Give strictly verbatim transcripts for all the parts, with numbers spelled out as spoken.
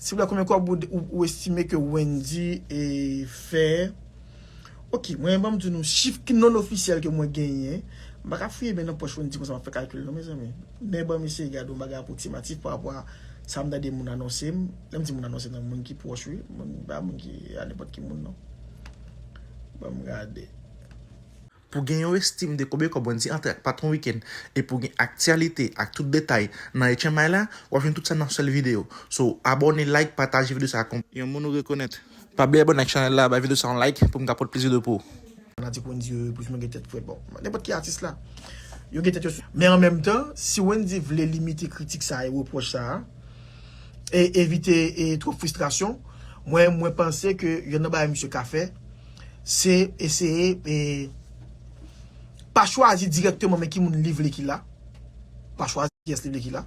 Silvouplè, konbyen kòb ou, ou, ou estime ke Wendyy e, fè? Ok, mwen ban m di nou chif ki non ofisyèl ke mwen genyen. M pa ka fouye men nan pòch Wendyy konsa m ap fè kalkil non, mezanmi. Men ban m eseye gade yon bagay apwoksimatif pa rapò a sa m tande moun anonse m. Lè m di moun anonse m, nan moun ki pwòch wi. Moun, pa moun ki a nenpòt ki moun non. Ban m gade. Pou gen yon estim de konbyen kòb Wendyy antre ak patwon wikenn e pou gen aktyalite ak tout detay nan H M I la, w ap jwenn tout sa nan sèl videyo. So, abòne, like, pataje videyo sa ak yon moun ou rekonèt. Pa bliye abòne ak chanèl la, bay videyo sa yon like pou m ka pote plis videyo pou ou. Fanatik Wendyy yo, yo plis mwen gen tèt frèt. Bon, nenpòt ki atis la, yo gen tèt yo sou. Men an menm tan, si Wendyy vle limite kritik sa e repwòch sa a, e evite e twòp fristrasyon, mwen, mwen panse ke yonn nan bagay misye ka fè, se eseye e pa chwazi dirèkteman men ki moun li vle ki la. Pa chwazi kiyès li vle ki la.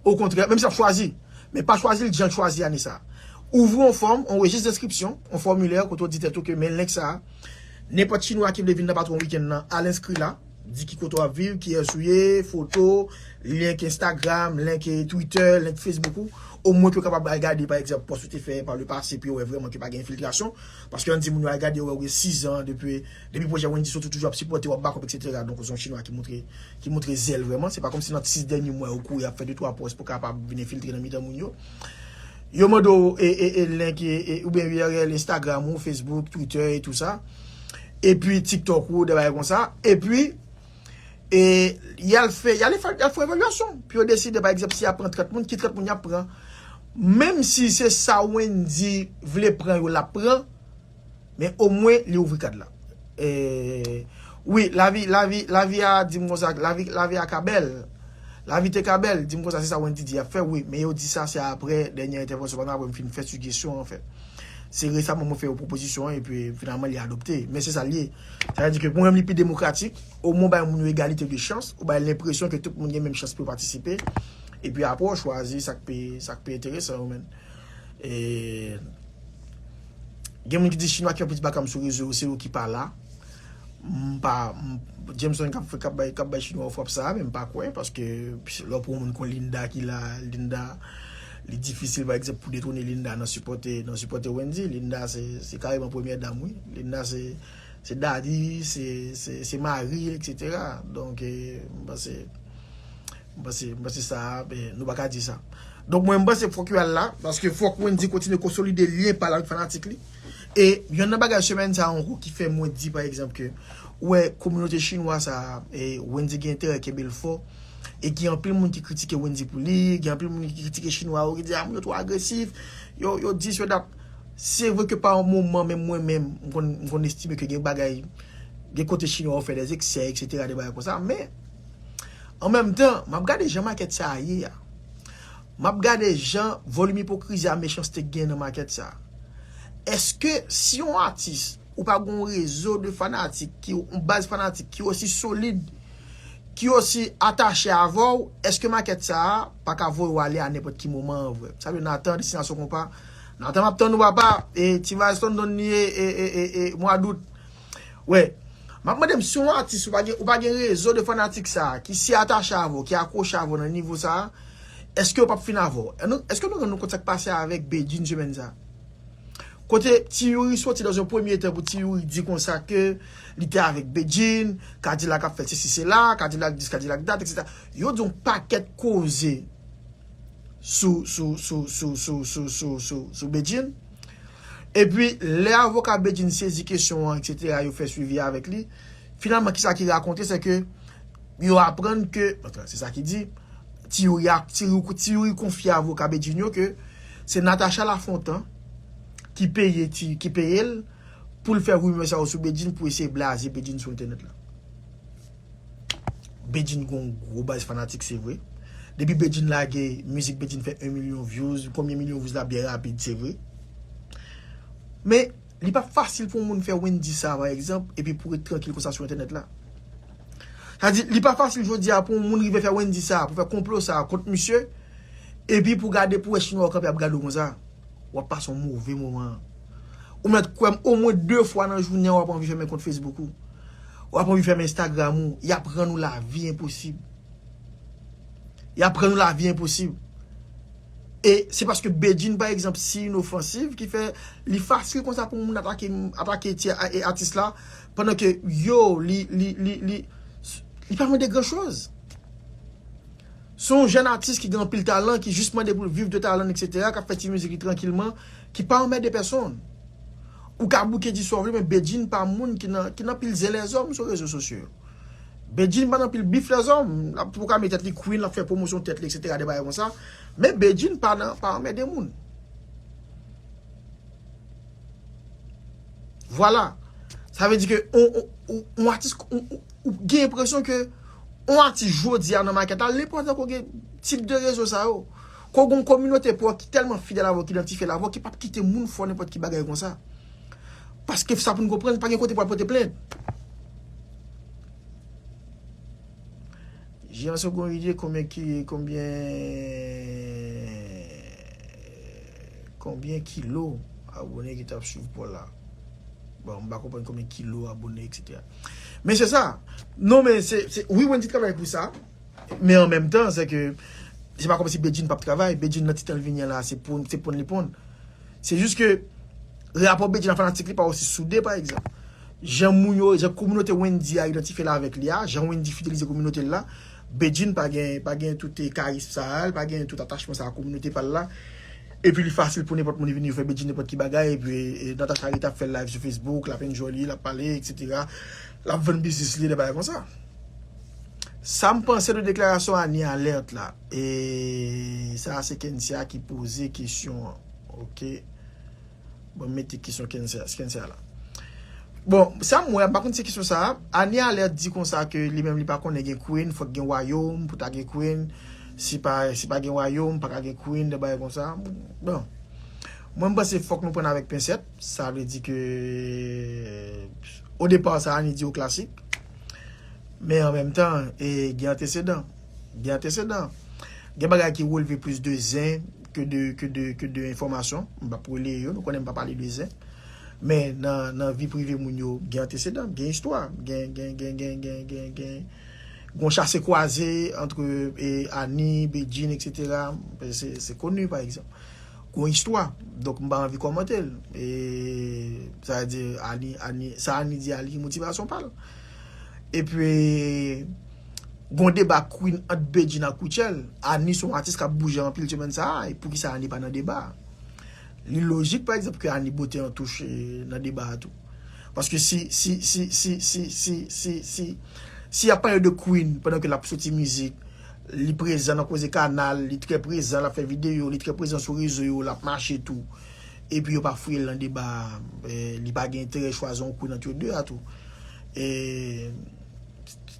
Okontrè, menm si l ap chwazi, men pa chwazi l jan l chwazi ane sa a. Ouvri yon fòm, yon rejis enskripsyon, yon fòmilè kote w di tèt ou ke men link sa a, nenpòt chinwa ki vle vin nan patwon wikenn nan, al enskri la, di ki kote w ap viv, kiyès ou ye, foto, link Instagram, link Twitter, link Facebook ou, omwen ke yo kapab al gade, pa egzanp, pòs ou te fè pa le pase, pou yo wè vrèman ke pa gen enfiltrasyon. Paske ann di moun yo al gade, yo wè ou gen sizan, depi, depi pwojè Wendyy soti, ou toujou ap sipòte, w ap back up, etsetera. Donk, ou se yon chinwa ki montre, ki montre zèl vrèman. Se pa kòmsi nan sis dènye mwa, ou kouri ap fè de twa pòs pou kapab vin enfiltre nan mitan moun yo. Yo mande w e, e, e link, e, e, oubyen U R L Instagram ou, Facebook, Twitter e tou sa. Epi TikTok ou, de bagay konsa. Epi, e, y al fè, y al fè, y al fè evalyasyon. Pou yo deside, pa egzanp, si y ap pran trant moun, ki trant moun y ap pran. Menm si se sa Wendyy vle pran yo, l ap pran. Men omwen, li ouvri kad la. E, wi, lavi, lavi, lavi a, di m konsa, lavi, lavi a ka bèl. Lavi te ka bèl, di m konsa, se sa Wendyy di y ap fè, wi. Men yo di sa, se aprè dènyè entèvansyon, pandan apre m fin fè sijesyon an, anfèt. Se resaman mwen fè yo pwopozisyon an, epi finalman, li adopte. Men se sa l ye. Sa vle di ke mwen menm, li pi demokratik, omwen w bay moun yo egalite de chans, ou bay lenpresyon ke tout moun gen menm chans pou yo patisipe. Epi apre, w chwazi sa k pi, sa k pi enteresan yo, menn. E, gen moun ki di chinwa ki anplis baka m sou rezo yo, se yo ki pa la. M pa, m, Jameson k ap fè, k ap bay, k ap bay chinwa yo frap sa a, men m pa kwè, paske lè w pran yon moun kon Linda ki la, Linda, li difisil, pa egzanp, pou detwone Linda nan sipòte, nan sipòte Wendyy. Linda, se, se kareman premyè dam, wi. Linda, se, se daddy, se, se, se mari, etsetera. Donk, e, m panse, m panse, m panse sa, e, nou pa ka di sa. Donk, mwen, m panse fòk yo al la, paske fòk Wendyy kontinye konsolide lyen pa l avèk fanatik li. E yonn nan bagay semèn sa a ankò ki fè mwen di, pa egzanp, ke, ou wè, kominote chinwa sa a, e, Wendyy gen enterè kenbe l fò, e gen anpil moun ki kritike Wendyy pou li, gen anpil moun ki kritike chinwa yo, ki di, a, moun yo twò agresif, yo, yo dis, yo dat. Se vre ke pa yon moman, menm mwen menm, m konn, m konn estime ke gen bagay, gen kote chinwa yo fè dèzeksè, etsetera, de bagay konsa, men, an menm tan, m ap gade jan makèt sa a ye a. M ap gade jan volim ipokrizi a, mechanste k gen nan makèt sa a. Èske si yon atis, ou pa gen yon rezo de fanatik, ki, yon baz fanatik ki osi solid, ki osi atache avè w, èske makèt sa a pa ka voye w ale a nenpòt ki moman an vre? Salut Nathan, Destinasyon Konpa. Nathan, m ap tann ou, papa. E, T-Vice London li ye, e, e, e, e, mwa dout. Wè. M ap mande m si yon atis ou pa gen, ou pa gen rezo de fanatik sa a, ki si atache avè w, ki akwoche avè w nan nivo sa a, èske yo p ap fin avè w? E nou, èske nou rann nou kont sa k pase avèk Bedjine semèn sa a? Kote Ti Youri soti dans un premier temps pou Ti Youri di konsa ke li te avèk Bedjine, Kadilak ap fè sesi sela, Kadilak dis, Kadilak dat, etsetera. Yo di yon pakèt koze sou, sou, sou Bedjine. Epi, lè avoka Bedjine sezi kesyon an, etsetera, yo fè swivi avèk li, finalman, kisa ki rakonte, se ke yo aprann ke, antouka, se sa ki di, Ti Youri a, Ti Youri, Ti Youri konfye avoka Bedjine yo ke se Natacha Lafontant ki peye Ti, ki peye l pou l fè rimè sa yo sou Bedjine pou eseye blaze Bedjine sou entènèt la. Bedjine gon gwo baz fanatik, se vre. Depi Bedjine lage mizik, Bedjine fè yon milyon views. Konbyen milyon views la byen rapid, se vre. Men, li pa fasil pou yon moun fè Wendyy sa, pa egzanp, epi pou ret trankil konsa sou entènèt la. Sa di, li pa fasil jodi a pou yon moun rive fè Wendyy sa, pou fè konplo sa kont misye, epi pou gade, pou wè chinwa yo kanpe ap gade w konsa. W ap pase yon move moman. Ou mèt kwè m, omwen de fwa nan jounen an, w ap anvi fèmen kont Facebook ou. W ap anvi fèmen Instagram ou. Y ap rann ou lavi enposib. Y ap rann ou lavi enposib. E se paske Bedjine, pa egzanp, si inofansiv, ki fè li fasil konsa pou moun atake, atake ti a- e atis la, pandan ke yo, li, li, li, li, li pa mande gran choz. Se yon jèn atis ki gen anpil talan, ki jis mande pou l viv de talan, etsetera, k ap fè ti mizik li trankilman, ki pa anmède pèsonn. Ou ka bouke di sa w vle, men Bedjine pa moun ki nan, ki nan pil zen lèzòm sou rezo sosyo yo. Bedjine pa nan pil bif lèzòm. L ap pwokame tèt li queen, l ap fè pwomosyon tèt li, etsetera, de bagay konsa. Men Bedjine pa nan, pa anmède moun. Vwala. Sa vle di ke on, on, on, on atis, on, on, ou gen enpresyon ke on atis jodi a nan makèt la, l enpòtan ke w gen tip de rezo sa yo. Ke w gen yon kominote pou w ki tèlman fidèl avè w, ki idantifye l avè w, ki p ap kite moun fè w nenpòt ki bagay konsa. Paske sa pou n konprann, pa gen kote pou al pote plent. Jean Segon ide konbyen ki, konbyen, konbyen kilo abone ki t ap swiv Paul la. Bon, m pa konprann konbyen kilo abone, etsetera. Men se sa. Non, men se, se, wi, Wendy travay pou sa. Men an menm tan, se ke se pa kòmsi Bedjine p ap travay. Bedjine nan ti tan l vini an la, se ponn, se ponn li ponn. Se jis ke rapò Bedjine ak fanatik li pa osi soude, pa egzanp. Jan moun yo, jan kominote Wendy a idantifye l avèk li a, jan Wendy fidelize kominote l la, Bedjine pa gen, pa gen tout karism sa a, li pa gen tout atachman sa a kominote pa l la. Epi li fasil pou nenpòt moun vini fè Bedjine nenpòt ki bagay, epi e, Natacha rete ap fè live sou Facebook, l ap enjoy li, l ap pale, etsetera. L ap vann biznis li, de bagay konsa. Sa m panse de deklarasyon Annie Alerte la. E sa se Kensia ki poze kesyon an. Ok. Bon, m mete kesyon Kensia, Kensia la. Bon, sa m wè, m pa konn si kesyon sa a. Annie Alerte di konsa ke li menm li pa konnen gen queen, fòk gen wayòm pou ta gen queen. Si pa, si pa gen wayòm, pa ka gen queen, de bagay konsa. Bon. Mwen, m panse fòk nou pran avèk pensèt. Sa vle di ke, o depa, sa Annie di yo klasik. Men an menm tan, e, gen antesedan. Gen antesedan. Gen bagay ki releve plis de zen ke de, ke de, ke de enfòmasyon. M p ap releye yo, nou konnen m pa pale de zen. Men nan, nan vi prive moun yo, gen antesedan, gen istwa, gen, gen, gen, gen, gen, gen, gen, gen yon chase kwaze antre, e, Annie, Bedjine, etsetera. Se, se koni, pa egzanp. Gon istwa. Donk, m pa anvi kòmante l. E, sa vle di, Annie, Annie, sa Annie di a, li gen motivasyon pa l. Epi, gon deba queen ant Bedjine ak Rutshelle. Annie se yon atis k ap bouje anpil semèn sa a. E poukisa Annie pa nan deba a? Li lojik, pa egzanp, ke Annie bote yon touch, e, nan deba a tou. Paske si, si, si, si, si, si, si, si, si y ap pale de queen pandan ke l ap soti mizik, li prezan nan koze kanal, li trè prezan, l ap fè videyo, li trè prezan sou rezo yo, l ap mache tou. Epi yo pa fouye l nan deba a, e, li pa gen enterè chwazi yon queen ant yo de a tou. E,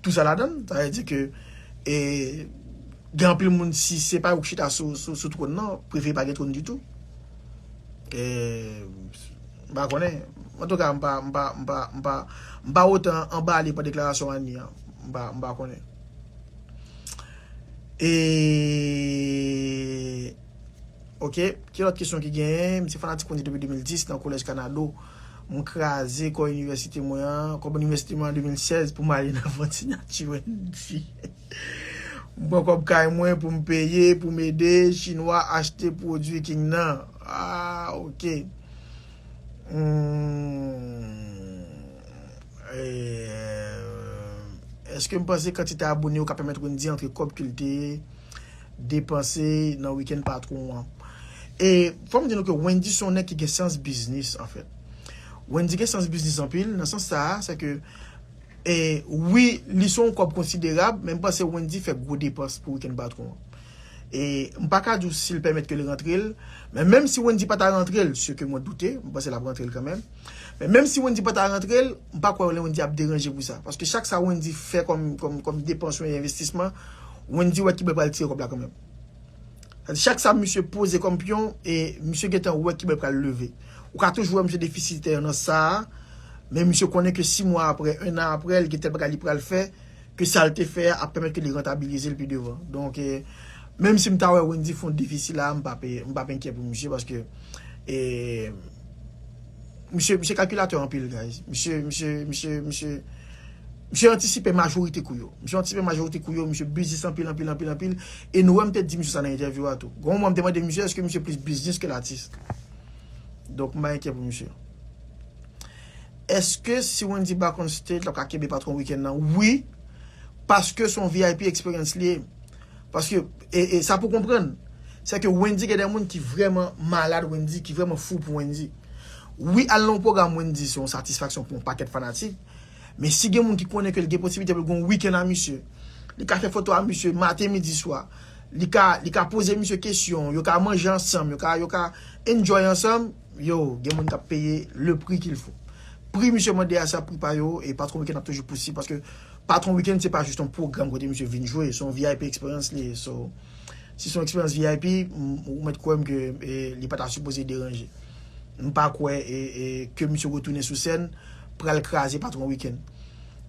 tou sa ladann, sa vle di ke, e, gen anpil moun, si se pa yo ki chita sou, sou, sou twòn nan, prefere pa gen twòn ditou. E, m pa konnen. Antouka, m pa, m pa, m pa, m pa, m pa otan anbale pa deklarasyon Annie an. M pa, m pa konnen. E, ok, ki lòt kesyon ki genyen? M se fanatik Wendy depi de mil dis nan kolèj Kanado. M kraze kò inivèsite mwen an, kòb inivèsite mwen an de mil sèz pou m ale nan vant sinyati Wendy. M pran kòb kay mwen pou m peye, pou m ede Chinwa achte pwodui King nan. Ah, ok. Hmm. Eh, èske m panse kantite abone yo ka pèmèt Wendy antre kòb ke l te depanse nan wikenn patwon an? E fò m di nou ke Wendy se yon nèg ki gen sans biznis, anfèt. Wendy gen sans biznis anpil, nan sans sa a, se ke, e, wi, li se yon kòb konsiderab, men m panse Wendy fè gwo depans pou wikenn patwon an. E m pa ka di w si l pèmèt ke l rantre l, men menm si Wendy pa ta rantre l, se ke mwen doute, m panse l ap rantre l kanmenm. Men menm si Wendy pa ta rantre l, m pa kwè Wendy ap deranje pou sa. Paske chak sa Wendy fè kòm, kòm, kòm depans oubyen envestisman, Wendy wè kibò l pral tire kòb la kanmenm. Sa di chak sa misye poze kòm pyon, e misye gentan wè kibò l pral leve. Ou ka toujou wè misye defisitè nan sa a, men misye konnen ke sis mwa apre, en an apre, li gen tèl bagay li pral fè, ke sa l te fè a ap pèmèt ke li rantabilize l pi devan. Donk, e, menm si m ta wè Wendy fè yon defisi la, m p ap, m p ap enkyè pou misye, paske, e, misye, misye kalkilatè anpil, guys. Misye, misye, misye, misye, Misye antisipe majorite kou yo. Misye antisipe majorite kou yo, misye biznis anpil, anpil, anpil, anpil. E nou wè m te di misye sa nan entèvyou a tou. Gon moman m te mande misye èske misye plis biznis ke latis. Donk m bay enkyè pou misye. Èske si Wendy back on stage, l ap ka kenbe patwon Weeknd nan? Wi, paske se yon V I P experience li ye. Paske, e, e sa pou konprann, se ke Wendy gen de moun ki vrèman malad Wendy, ki vrèman fou pou Wendy. Wi, al nan yon pwogram Wendy, se yon satisfaksyon pou yon pakèt fanatik. Men si gen moun ki konnen ke l gen posiblite pou l gen yon Weeknd a misye, li ka fè foto a misye maten, midi, swa. Li ka, li ka poze misye kesyon, yo ka manje ansanm, yo ka, yo ka enjoy ansanm. Yo, gen moun k ap peye le prix qu'il faut. Pri misye mande a, se pri pa yo, e patwon Weeknd ap toujou pousib, paske patwon Weeknd se pa jis yon pwogram kote misye vin jwe, se yon V I P experience li ye. So, si se yon experience V I P, m- ou mèt kwè m ke e, li pa ta sipoze deranje. M pa kwè e, e, ke misye retounen sou sèn pral kraze patwon Weeknd.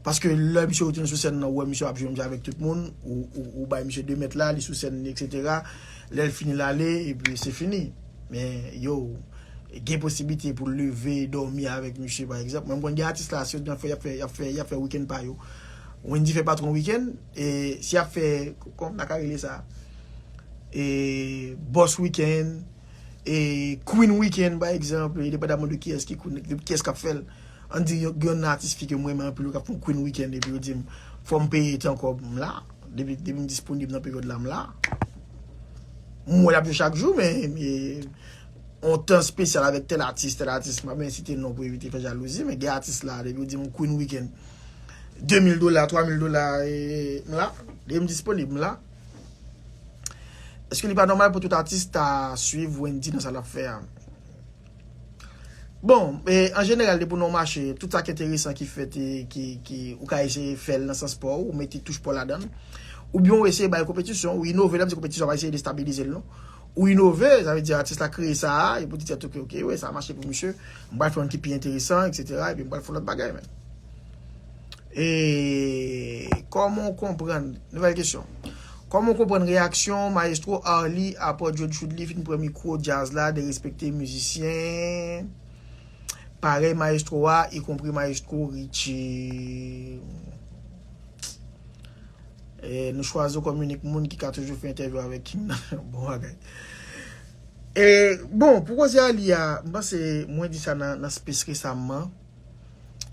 Paske lè misye retounen sou sèn nan, ou wè misye ap jwe menm jan avèk tout moun, ou, ou, ou bay misye de mèt la, li sou sèn li, etsetera. Lè l fini l ale, epi se fini. Men, yo, gen posiblite pou l leve, dòmi avèk misye, pa egzanp. Mwen, m konn gen atis la, si yo t nan fè, y ap fè, y ap fè, y ap fè Weeknd pa yo. Wendy fè patwon Weeknd, e si y ap fè, kòman n a ka rele sa? E Boss Weeknd, e Queen Weeknd, pa egzanp, e depandaman de kiyès ki Queen, de kiyès k ap fè l. Ann di, yon, gen yon atis fi ke m renmen anpil, yo k ap fè yon Queen Weeknd, epi yo di m, fò m peye tan kòb, m la. Depi, depi m disponib nan peryòd la, m la. M wè l ap jwe chak jou, men, men yon tan espesyal avèk tèl atis, tèl atis, m ap ensite non pou evite fè jalouzi, men gen atis la, depi yo di m Queen Weeknd, de mil dola, twa mil dola, e, m la. Depi m disponib, m la. Èske li pa nòmal pou tout atis ta swiv Wendy nan sa l ap fè a? Bon, e, an jeneral, depi w nan yon mache, tout sa ki enteresan ki fèt, e, ki, ki, ou ka eseye fè l nan sans pa w, ou mete touch pa w ladan l. Oubyen ou eseye bay konpetisyon, ou inove, lè m di konpetisyon, pa eseye destabilize l, non. Ou inove, sa vle di atis la kreye sa a, epi w di tèt ou ke, ok, wi, sa mache pou misye, m pral fè yon ki pi enteresan, etsetera, epi m pral fè lòt bagay, men. E kòman w konprann, nouvèl kesyon. Kòman w konprann reyaksyon Maestro Arly apre Djed Choudly fin pran mikwo djaz la, derespekte mizisyen parèy Maestro a, ikonpri Maestro Richie? E, nou chwazi w kòm inik moun ki ka toujou fè entèvyou avèk King nan. Bon bagay. E, bon, pou koze Arly a, m panse mwen di sa nan, nan space resaman.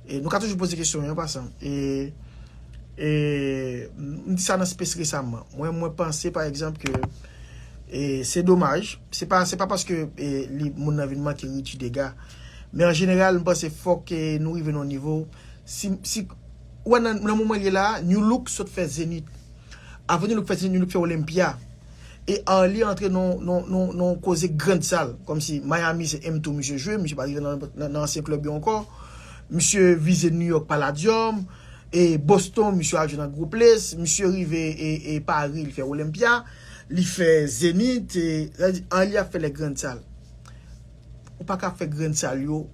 E, nou ka toujou poze kesyon yo an pasan. E, e, m di sa nan space resaman. Mwen, mwen panse, pa egzanp, ke, e, se domaj. Se pa, se pa paske, e, li, moun nan vin manke Richie dega. Men an jeneral, m panse fòk, e, nou rive nan yon nivo. Si, si, ou wè nan, nan moman l ye la, New Look sot fè Zenith. Avan New Look fè Zenith, New Look fè Olympia. E Arly antre nan, nan, nan, nan koze grand sal. Kòmsi Miami se M two misye jwe, misye pa rive nan, nan, nan ansyen klèb yo ankò. Misye vize New York Palladium. E Boston, misye al jwe nan gwo ples. Misye rive e, e Paris, li fè Olympia. Li fè Zenith. E, sa vle di, Arly ap fè lè grand sal. Ou pa ka fè grand sal yo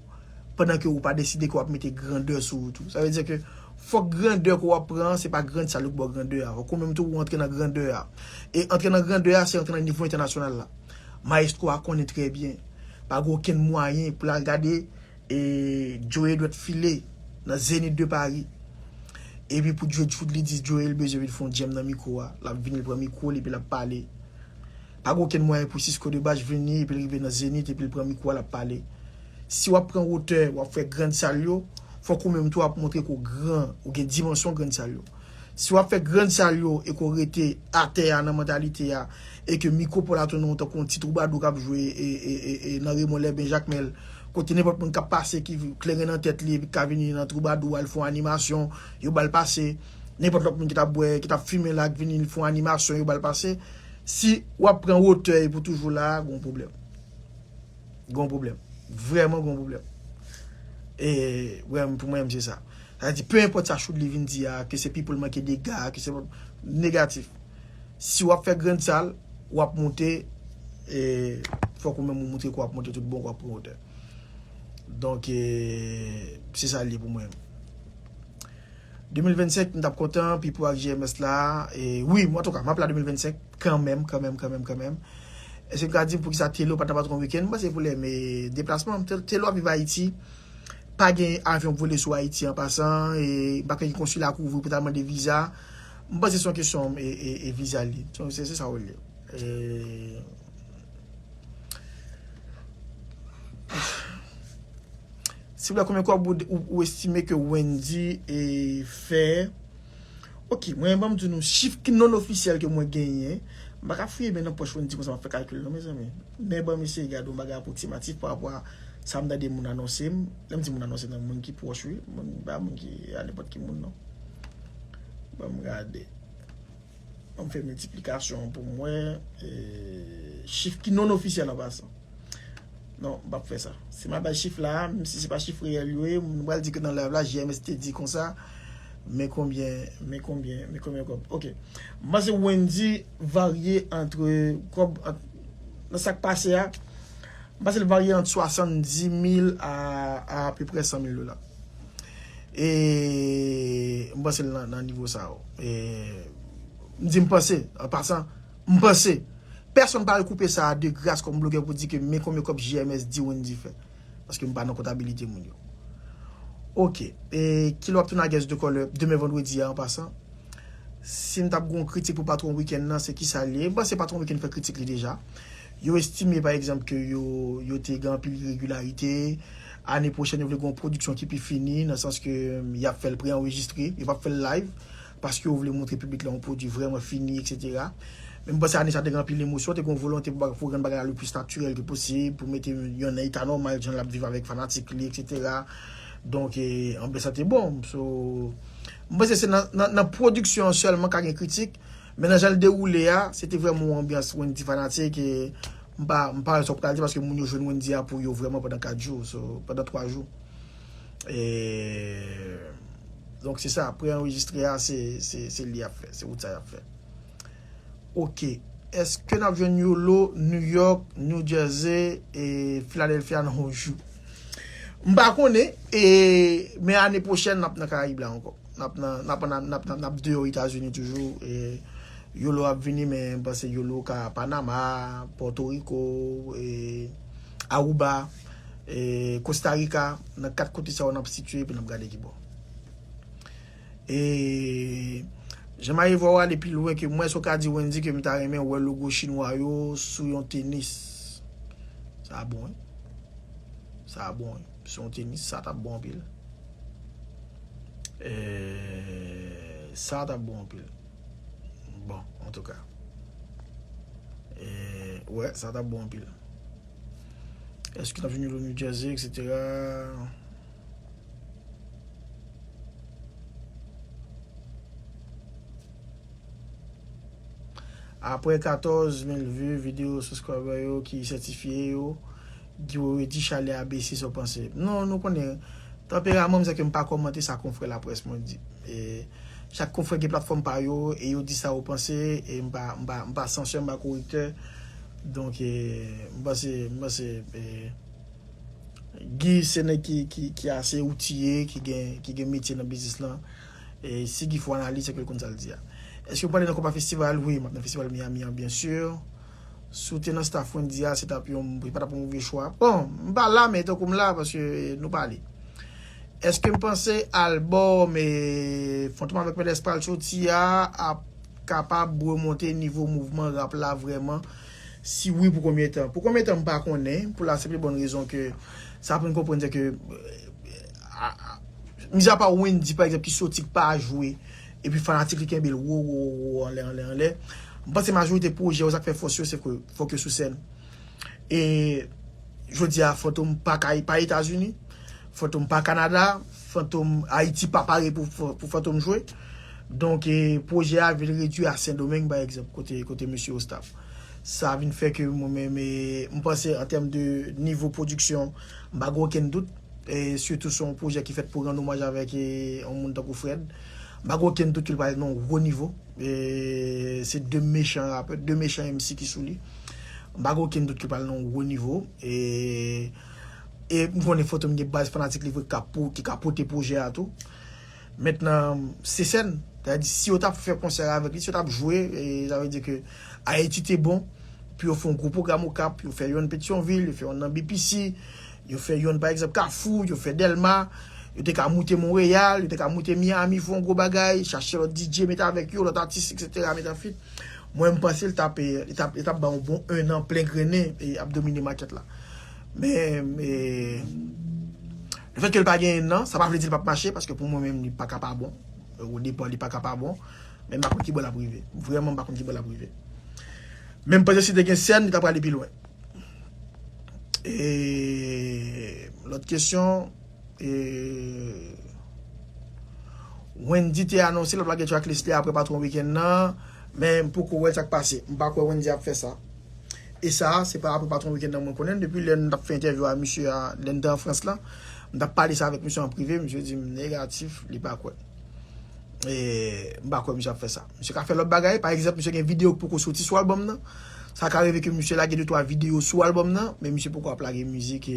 pandan ke ou pa deside ke w ap mete grandè sou ou tou. Sa vle di ke fòk grandè ke w ap pran, se pa grand sal yo k ba w grandè a. Fòk ou menm tou ou antre nan grandè a. E antre nan grandè a, se antre nan nivo entènasyonal la. Maestro a konnen trè byen. Pa gen okenn mwayen pou l al gade e Joey dwèt file nan Zenith de Paris. Epi pou Djed Choudly di Joey l bezwen vin fè yon djèm nan mikwo a. L ap vini, l pran mikwo l, epi l ap pale. Pa gen okenn mwayen pou Sisqo de Bach vini, epi l rive nan Zenith, epi l pran mikwo a, l ap pale. Si w ap pran wotè, w ap fè grand sal yo, fòk ou menm tou w ap montre ke w gran, ou gen dimansyon grand sal yo. Si w ap fè grand sal yo e ke w rete atè a nan mantalite a, e ke mikwo pa w la tounen w tankou yon ti twoubadou k ap jwe e, e, e, e, nan Raymond Lèben Jakmèl, kote nenpòt moun k ap pase ki kleren nan tèt li epi k ka vini nan twoubadou a, l fè yon animasyon, yo ba l pase. Nenpòt lòt moun ki t ap bwè, ki t ap fimen la, k vini, l fè yon animasyon, yo ba l pase. Si w ap pran wotè epi w toujou la, gon pwoblèm. Gon pwoblèm. Vrèman gon pwoblèm. E, vrèman, pou mwen, se sa. Sa vle di, pe enpòt sa Choudly vin di a, ke se people manke dega, ke se negatif. Si w ap fè grand sal, w ap monte, e, fòk ou menm ou montre ke w ap monte tout bon, ke w ap pran wotè. Donk, e, se sa l ye pou mwen. De mil vennsenk, m t ap kontan, Pipo ak J M S la. E, wi, mwen, antouka, m ap la de mil vennsenk, kanmenm, kanmenm, kanmenm, kanmenm. Èske m ka di m poukisa Telo pa t nan patwon Weekend? M panse se pwoblèm, e, deplasman. Te- Telo ap viv Ayiti. pa gen avyon k vole sou Ayiti an pasan, e m pa kwè gen konsila k ouvri pou ta mande viza. M panse se yon kesyon e, e, e viza li. Se, se sa w ye. E, silvouplè, konbyen kòb ou, ou, ou estime ke Wendy e fè? Ok, mwen ban m di nou chif ki non ofisyèl ke mwen genyen. M pa ka fouye men nan pòch Wendy konsa m ap fè kalkil non, mezanmi. Men ban m eseye gade yon bagay apwoksimatif pa rapò a sa m tande moun anonse m. Lè m di moun anonse m, nan moun ki pwòch, wi. Moun, pa moun ki a nenpòt ki moun, non. Ban m gade. Ban m fè miltiplikasyon pou m wè, e, chif ki non ofisyèl an pasan. Non, m p ap fè sa. Si m al bay chif la, menm si se pa chif reyèl yo ye, nou pral di ke nan live la, J M S te di konsa, men konbyen, men konbyen, men konbyen kòb. Ok. M panse Wendy varye antre kòb, ant, nan sa k pase a, m panse l varye ant swasanndis mil a, a apeprè san mil dola. E m panse l nan, nan nivo sa yo. E m di m panse, an pasan, m panse. Pèsonn pa al koupe sa a de gras kòm blogè pou di ke men konbyen kòb J M S di Wendy fè. Paske m pa nan kontabilite moun yo. Ok. E kilè w ap tounen a Guest of Color demen vandredi a, an pasan? Si m t ap gen yon kritik pou patwon wikenn nan, se kisa l ye? M panse patwon wikenn fè kritik li deja. Yo estime, pa egzanp, ke yo, yo te gen anpil iregilarite. Ane pwochèn, yo vle gen yon pwodiksyon ki pi fini, nan sans ke, mm, y ap fè l pre-anrejistre, yo p ap fè l live, paske yo vle montre piblik la yon pwodui vrèman fini, etsetera. Men m panse ane sa te gen anpil emosyon, te gen yon volonte pou ba-, pou rann bagay la le plis natirèl ke posib, pou mete yon nan eta nòmal, jan l ap viv avèk fanatik li, etsetera. Donk, e, anbyans la te bon. So, m panse se nan, nan, nan pwodiksyon an sèlman ka gen kritik, men nan jan l dewoule a, se te vrèman yon anbyans Wendy fanatik, e m pa, m pa wè sa w pral di, paske moun yo jwenn Wendy a pou yo vrèman pandan kat jou, so, pandan twa jou. E, donk, se sa, pre-anrejistre a, se, se, se li y ap fè, se wout sa y ap fè. Ok. Èske n ap jwenn Yolo, New York, New Jersey, e Philadelphia nan yon jou? M pa konnen, e, men ane pwochèn, n ap nan Karayib la ankò. N ap nan, n ap, n ap, n ap, n ap, n ap deyò Etazini toujou. E, Yolo ap vini, men m panse Yolo ka Panama, Pòtoriko, e, Aruba, e, Costa Rica. Nan kat kote sa yo n ap sitiye, epi n ap gade ki bò. E, Jean-Marie Voix ale pi lwen ke mwen, èske w ka di Wendy ke m ta renmen wè logo chinwa yo sou yon tenis? Sa bon, wi. Sa bon, wi. Sou yon tenis, sa t ap bon anpil. E, sa t ap bon anpil. Bon, antouka. E, wè, sa t ap bon anpil. Èske n ap jwenn yo New Jersey, etsetera? Apre katòz mil vi, videyo subscriber yo ki sètifye yo, Guy Redi, chalè a bese, sa w panse? Non, nou konnen, tanperaman m, se ke m pa kòmante sa konfrè laprès mwen di. E, chak konfrè gen platfòm pa yo, e yo di sa yo panse, e m pa, m pa, m pa sansè, m pa korektè. Donk, e, m panse, m panse, e, Guy se nèg ki, ki, ki ase outiye, ki gen, ki gen metye nan biznis lan. E si Guy fò analiz, se ke l konn sa l di a. Èske w prale nan konpa festival? Wi, m ap nan festival Miami an, byen si. Si w te nan staff Wendy a, se t ap yon, se pa t ap yon move chwa. Bon, m pa la, men tankou m la, paske nou pale. Èske m panse albòm, e, Fantom avèk Medès pral soti a ap kapab remonte nivo mouvman rap la vrèman? Si wi, pou konbyen tan? Pou konbyen tan, m pa konnen. Pou la senp e bòn rezon ke sa pou n konprann, se ke, a, a, mizapa Wendy, pa egzanp, ki soti, k pa jwe, epi fanatik li kenbe l wo, wo, wo, wo, anlè, anlè, anlè. M panse majorite pwojè yo, sa k fè fòs yo, se ke fòk yo sou sèn. E jodi a, Fantom pa ka, pa Etazini, Fantom pa Kanada, Fantom, Ayiti pa pare pou, pou Fantom jwe. Donk, e, pwojè a vin redui a Sendomeng, pa egzanp, kote, kote mesye Ostap. Sa vin fè ke mwen menm, e, m panse an tèm de nivo pwodiksyon, m pa gen okenn dout. E sitou se yon pwojè ki fèt pou rann omaj avèk, e, yon moun tankou Fred. M pa gen okenn dout ke l pral nan yon gwo nivo. E se de mechan rapè, de mechan M C ki sou li. M pa gen okenn dout ke l pral nan yon gwo nivo. E, e m konnen Fantom gen baz fanatik li vre ki ka po-, ki ka pote pwojè a tou. Mentnan, se sèn. Sa vle di, si yo t ap fè konsè avèk li, si yo t ap jwe, e, sa vle di ke Ayiti te bon pou yo fè yon gwo pwogram Okap, yo fè yonn Petyonvil, yo fè yonn nan B P C, Yo fè yonn, pa egzanp, Kafou, yo fè Dèlma, yo te ka moute Monreyal, yo te ka moute Miami, fè yon gwo bagay, chache lòt D J, mete avèk yo, lòt atis, et cetera, mete an feat. Mwen, m panse l t ap, eh, li t ap, li t ap ba yon bon ennan plen grennen e ap domine makèt la. Men, eh, lefètke l pa genyen nan, sa pa vle di l p ap mache, paske pou mwen menm, li pa ka pa bon. O depa, li pa ka pa bon. Men m pa konn ki bò l ap rive. Vrèman, m pa konn ki bò l ap rive. Men m panse si te gen sèn, li ta prale pi lwen. E lòt kesyon, e Wendy te anonse l ap lage track list li apre Patwon Weekend nan, men m poko wè sa k pase. M pa kwè Wendy ap fè sa. E sa, se pa apre Patwon Weekend nan mwen konnen l. Depi lè n t ap fè entèvyou a misye a, lè n te an Frans lan, m t ap pale sa avèk misye an prive, misye di m negatif, li pa kwè. E, m pa kwè misye ap fè sa. Misye ka fè lòt bagay. Pa egzanp, misye gen videyo k poko soti sou albòm nan. Sa ka rive ke misye lage de twa videyo sou albòm nan, men misye poko ap lage mizik. E,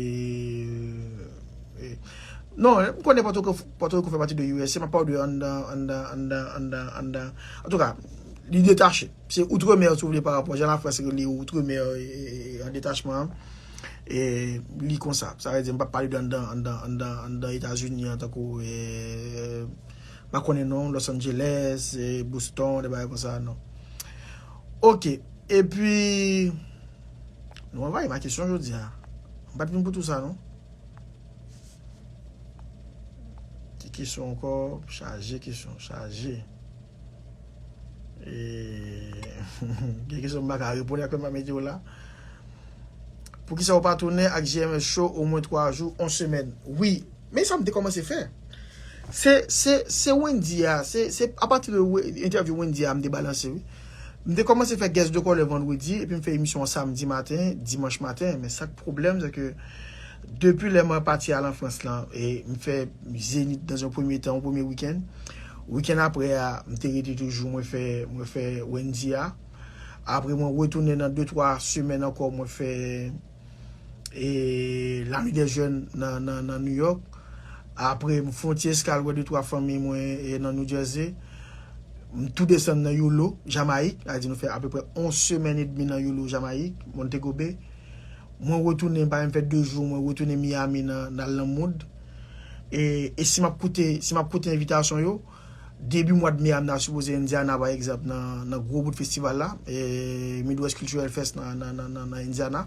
e, non, m konnen Pòtoriko, Pòtoriko fè pati de U S A, m ap pale de anndan, anndan, anndan, anndan, anndan. Antouka, li detache. Se outremè, si w vle, pa rapò jan Lafrans rele outremè, e, e, e, an detachman an. E, li konsa. Sa vle di, m p ap pale de anndan, anndan, anndan, anndan Etazini an, tankou, e, m pa konnen non, Los Angeles, e, Boston, de bagay konsa, non. Ok. Epi, nou anvayi ma kesyon jodi a. M pa t vin pou tou sa, non. Ki kesyon ankò? Chaje kesyon, chaje. E, gen kesyon m pa ka reponn ak m pa mete yo la. Poukisa w pa tounen ak J M S Show omwen twa jou, yon semèn? Wi, men sa m te kòmanse fè. Se, se, se Wendy a, se, se apati de we- entèvyou Wendy a m te balanse, wi. M te kòmanse fè Guest de Color vandredi, epi m fè emisyon an samdi maten, dimanch maten. Men sa k pwoblèm, se ke depi lè mwen pati al an Frans lan, e m fè Zenith dans un premier temps, yon premye wikenn. Wikenn apre a, m te rete toujou, mwen fè, mwen fè Wendy a. Apre, mwen retounen nan de twa semèn ankò, mwen fè e, La Nuit des Jeunes nan, nan, nan New York. Apre, m fè yon ti eskal wè de twa fanmi mwen, e, nan New Jersey. M tou desann nan Yolo, Jamayik. Sa vle di nou fè apeprè yon semèn edmi nan Yolo, Jamayik, Montego Bay. Mwen retounen, m pa menm fè de jou, mwen retounen Miami nan, nan Lanmoud. E, e si m ap koute, si m ap koute envitasyon yo, debi mwa d me a, m ta sipoze Indiana, pa egzanp, nan, nan gwo bout festival la, e, Midwest Cultural Fest nan, nan, nan, nan, nan Indiana.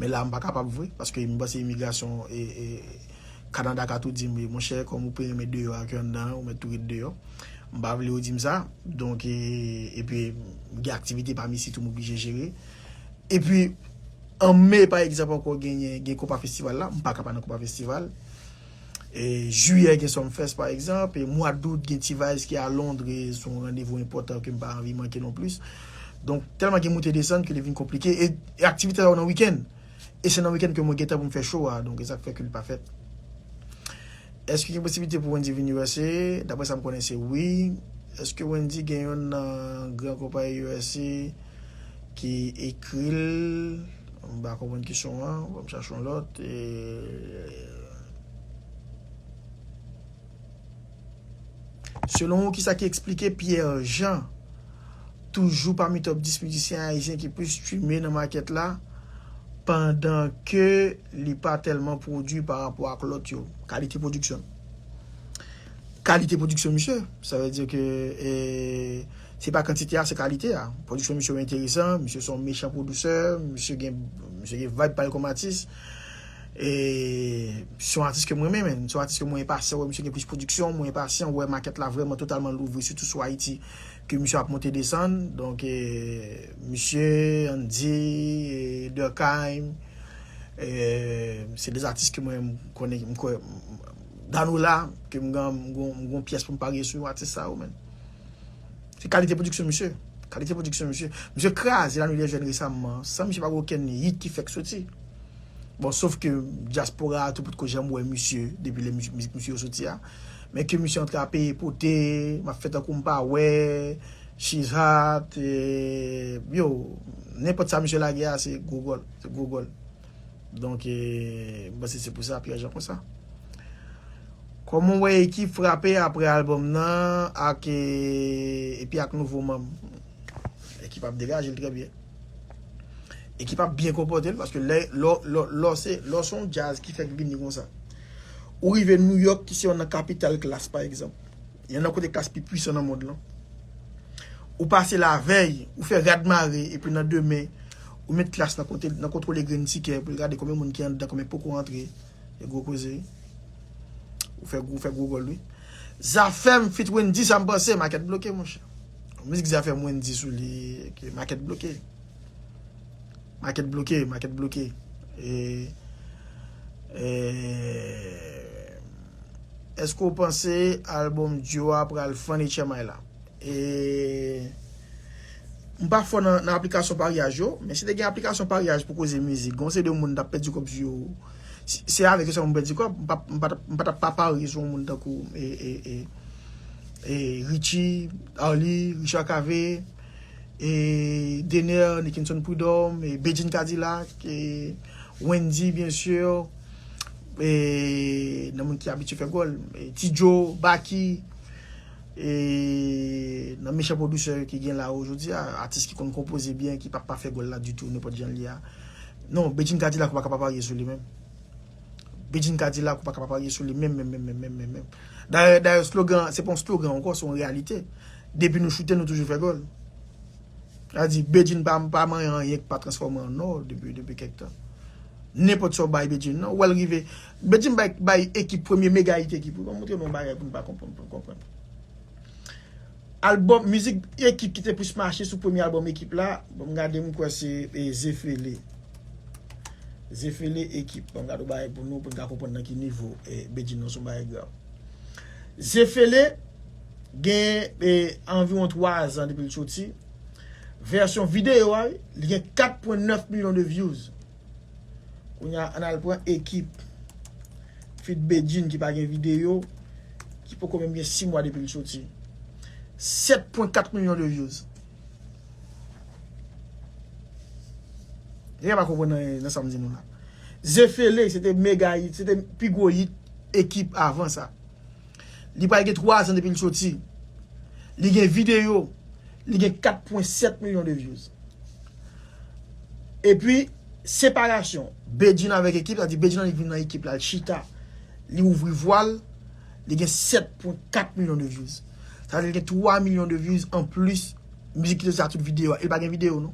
Men la, m pa kapab vre, paske m panse imigrasyon, e, e, Kanada ka tou di m, monchè, kòm ou pi renmen deyò a ke anndan an, ou mèt tou ret deyò. M pa vle yo di m sa. Donk, e, epi, gen aktivite pa m isit tou m oblije jere. Epi, an me, pa egzanp, ankò genyen, gen konpa festival la, m pa ka pa nan konpa festival. E, jiyè, gen Sumfest, pa egzanp. E, mwa dout, gen T-Vice ki a Londres, e, se yon randevou enpòtan ke m pa anvi manke non plis. Donk, tèlman gen moute desann ke li vin konplike. E, e aktivite sa yo nan wikenn. E se nan wikenn ke mwen gentan pou m fè show a. Donk, e sa k fè ke li pa fèt. Èske gen posiblite pou Wendy vin U S A? Daprè sa m konnen, se wi. Èske Wendy gen youn nan gran konpayi U S A ki ekri l? M pa konprann kesyon an. Ban m chache yon lòt. E, selon ou, kisa ki eksplike Pierre Jean toujou pami top dis mizisyen ayisyen ki plis streame nan makèt la, pandan ke li pa tèlman pwodui pa rapò ak lòt yo? Kalite pwodiksyon. Kalite pwodiksyon misye. Sa vle di ke, e, se pa kantite a, se kalite a. Pwodiksyon misye yo enteresan, misye se yon mechan pwodisè, misye gen, misye gen vibe pa l kòm atis. E, se yon atis ke mwen renmen, men. Se yon atis ke mwen enpasyan wè misye gen plis pwodiksyon, mwen enpasyan wè makèt la vrèman totalman louvri, sitou sou Ayiti, ke misye ap monte desann. Donk, e, misye, Andy, e, Durkheim, e, se de atis ke mwen m konnen, m kwè, Danola, ke m gen, m gon, m gon pyès pou m parye sou atis sa yo, men. Se kalite pwodiksyon misye. Kalite pwodiksyon misye. Misye kraze La Nuit des Jeunes resaman, san misye pa gen okenn hit ki fèk soti. Bon, sof ke dyaspora a tou potko janm wè misye depi lè mizik, mizik misye yo soti a. Men ke misye antre a peye pote, m ap fè tankou m pa wè, She's Hot, e, yo, nenpòt sa misye lage a, se gwo gòl, se gwo gòl. Donk, e, m panse se pou sa, Pierre Jean konsa. Kòman w wè ekip Frape apre albòm nan, ak, e, epi ak nouvo manm? Ekip ap degaje l trè byen. e ki p ap byen konpòte l, paske lè, lè, lè, lè se, lè se yon djaz ki fèk vini konsa. Ou rive New York, ki se youn nan kapital klass, pa egzanp. Youn nan kote klass pi pwisan nan mond lan. Ou pase lavèy, ou fè rad mare, epi nan demen, ou met klass nan kote, nan kontwole grenn tikè, pou l gade konbyen moun ki anndan, konbyen poko rantre. E gwo koze, wi. Ou fè, ou fè gwo gòl, wi. Zafèm feat Wendyy, sa m panse, makèt bloke, monchè. Mizik Zafèm Wendyy sou li, ke makèt bloke. Makèt bloke, makèt bloke. E, e, èske w panse albòm Djo a pral fè H M I la? E, m pa fò nan, nan aplikasyon paryaj yo, men si te gen aplikasyon paryaj pou koze mizik, gon se de moun t ap pèdi kòb sou yo. Si, se avèk yo sèlman m pèdi kòb, m pa, m pa, t ap- m pa t ap pa parye sou yon moun tankou e, e, e, e Richie, Arly, Richard Cavé, e Dener, Nickinson Prud'homme, e Bedjine Cadillac, e Wendyy, byen si, e nan moun ki abitye fè gòl, e Ti Djo, Baky, e nan mechan pwodisè ki gen la yo jodi a, atis ki konn konpoze byen, ki p ap pa fè gòl la ditou, nenpòt jan l ye a. Non, Bedjine Cadillac ou pa ka pa parye sou li menm. Bedjine Cadillac ou pa ka pa parye sou li menm, menm, menm, menm, menm, menm, menm. Dayè, dayè, slogan, se pa yon slogan ankò, se yon reyalite. Depi nou choute, nou toujou fè gòl. Sa di, Bedjine pa, pa manyen anyen ki pa transfòme an nò depi, depi kèk tan. Nenpòt sa w bay Bedjine, non, ou wè l rive. Bedjine bay, bay ekip premye mega hit ekip. Wi, ban m montre nou yon bagay pou n pa konprann, pou n konprann. Albòm, mizik ekip ki te plis mache sou premye albòm ekip la, ban m gade, m kwè se e, Zefele. Zefele ekip. Ban m gade yon bagay pou nou, pou n ka konprann nan ki nivo e, Bedjine nan se yon bagay grav. Zefele gen e, anviwon twa zan depi l soti. Vèsyon videyo a, li gen kat pwen nèf milyon de views. Kounye a, ann al pran ekip feat Bedjine ki pa gen videyo, ki poko menm gen sis mwa depi l soti. Sèt pwen kat milyon de views. Nèg pa konprann nan, nan sa m di nou la. Zefele, se te mega hit, se te pi gwo hit ekip avan sa. Li pral gen twa zan depi l soti. Li gen videyo. Li gen kat pwen sèt milyon de views. Epi, separasyon. Bedjine avèk ekip, sa di Bedjine annik vin nan ekip la, l chita. Li ouvri vwa l, li gen sèt pwen kat milyon de views. Sa vle di li gen twa milyon de views anplis mizik ki te soti tout videyo a. E l pa gen videyo, non.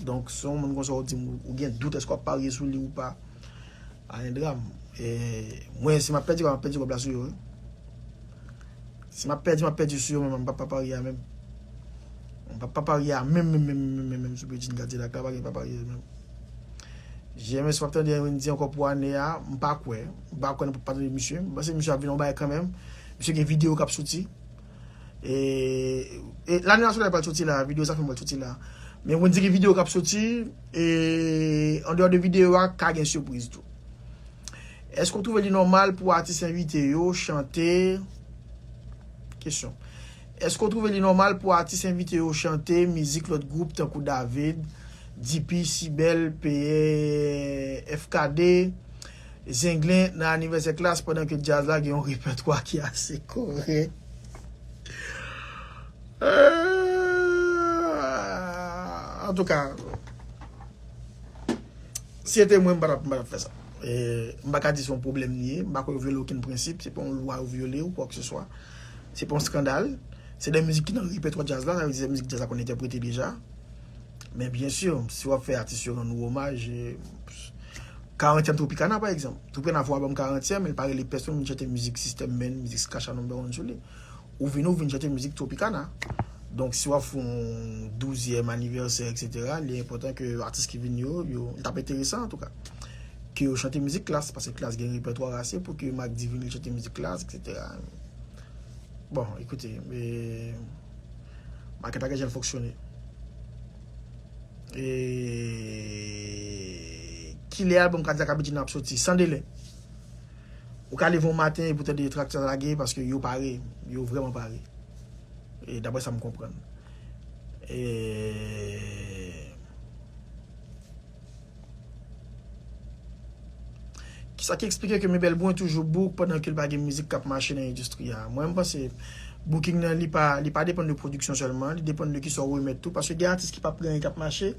Donk, si yon moun konsa ou di m ou gen dout èske w ap parye sou li ou pa, pa gen dram. E, mwen, si m ap pèdi kòb, m ap pèdi kòb la sou yo, wi. Si m ap pèdi, m ap pèdi sou yo, men m p ap pa parye a menm. M p ap pa parye a menm, menm, menm, menm, menm, menm sou Bedjine Cadillac la, pa gen pa parye menm. J M S, w ap tande Wendyy ankò pou ane a, m pa kwè. M pa kwè nan pa tande misye. M panse misye ap vin yon bagay kanmenm. Misye gen videyo k ap soti. E, e lane a solèy pral soti la, videyo sa fè m pral soti la. Men Wendyy gen videyo k ap soti, e andeyò de videyo a, ka gen sipriz tou. Èske w twouve li nòmal pou atis envite yo chante? Kesyon. Èske w twouve li nòmal pou atis envite yo chante mizik lòt gwoup tankou David, D P, Sibèl, P F K D, Zenglen nan anivèsè Klass pandan ke djaz la gen yon repètwa ki ase kòrèk? Euh, antouka, si se te mwen, m pa t ap, m pa t ap fè sa. E, m pa ka di se yon pwoblèm li ye. M pa kwè yo vyole okenn prensip. Se pa yon lwa yo vyole ou kwa ke se swa. Se pa yon eskandal. Se de mizik ki nan repètwa djaz la. Sa vle di se mizik djaz la konn entèprete deja. Men byen si, si w ap fè atis yo rann ou omaj, e, karantyèm Tropicana, pa egzanp. Tropicana fè yon albòm karantyèm, men li pa rele pèsonn vin chante mizik System Men, mizik Skacha Number One sou li. Ou vin, ou vin chante mizik Tropicana. Donk, si w ap fè yon douzyèm anivèsè, etsetera, li enpòtan ke atis ki vin yo, yo, li t ap enteresan, antouka, ke yo chante mizik Klass, paske Klass gen repètwa ase pou ke Mack D vin li chante mizik Klass, etsetera. Bon, ekoute, e, makèt la gen jan l fonksyone. E, kilè albòm Cadillac ak Bedjine ap soti? San delè. Ou ka leve yon maten epi w tande trak sa lage paske yo pare. Yo vrèman pare. E daprè sa m konprann. E kisa ki eksplike ke Mebel Brun toujou book pandan ke l pa gen mizik k ap mache nan endistri a? Mwen, m panse booking nan, li pa, li pa depann de pwodiksyon sèlman, li depann de kisa w remèt tou, paske gen atis ki p ap gen anyen k ap mache,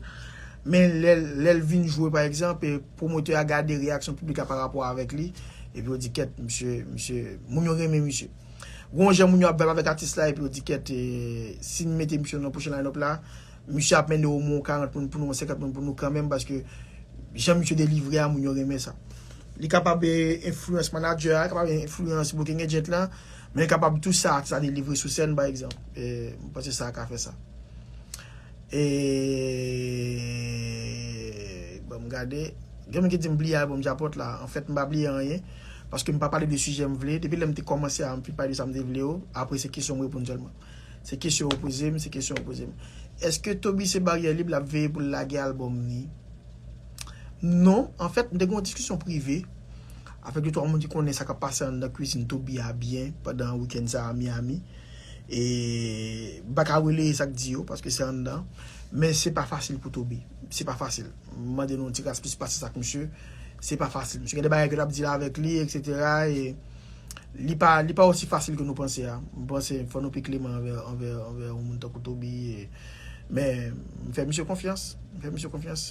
Men lè, lè l vin jwe, pa egzanp, e pwomotè a gade reyaksyon piblik la pa rapò avèk li, epi yo di, kèt, misye, misye, moun yo renmen misye. Gon jan moun yo ap vibe avèk atis la, epi yo di, kèt, e, si n mete misye nan pwochen line-up la, misye ap mennen omwen karant moun pou nou, senkant moun pou nou kanmenm, paske jan misye delivre a, moun yo renmen sa. Li kapab, e, enfliyans manadjè a, li kapab enfliyans booking agent la, men li kapab tou sa atis la delivre sou sèn, pa egzanp. E, mwen panse sa ka fè sa. E, bon, m gade. Gen moun ki di m bliye albòm Djapòt la. Anfèt, m pa bliye anyen. Paske m pa pale de sijè m vle. Depi lè m te kòmanse a, m fin pale de sa m te vle yo. Apre, se kesyon m reponn sèlman. Se kesyon yo poze m, se kesyon yo poze m. Èske Toby se baryè lib l ap veye pou l lage albòm li? Non, anfèt, m te gen yon diskisyon prive avèk de twa moun ki konnen sa k ap pase anndan kwizin Toby a byen pandan wikenn sa a Miami. E m pa ka releye sa k di yo, paske se anndan. Men se pa fasil pou Toby. Se pa fasil. M mande nou yon ti kras plis pase sa k misye. Se pa fasil. Misye gen de bagay ke l ap di la avèk li, etsetera. E li pa, li pa osi fasil ke nou panse a. M panse fò nou pi kleman anvè, anvè, anvè yon moun tankou Toby. E, men m fè misye konfyans. M fè misye konfyans.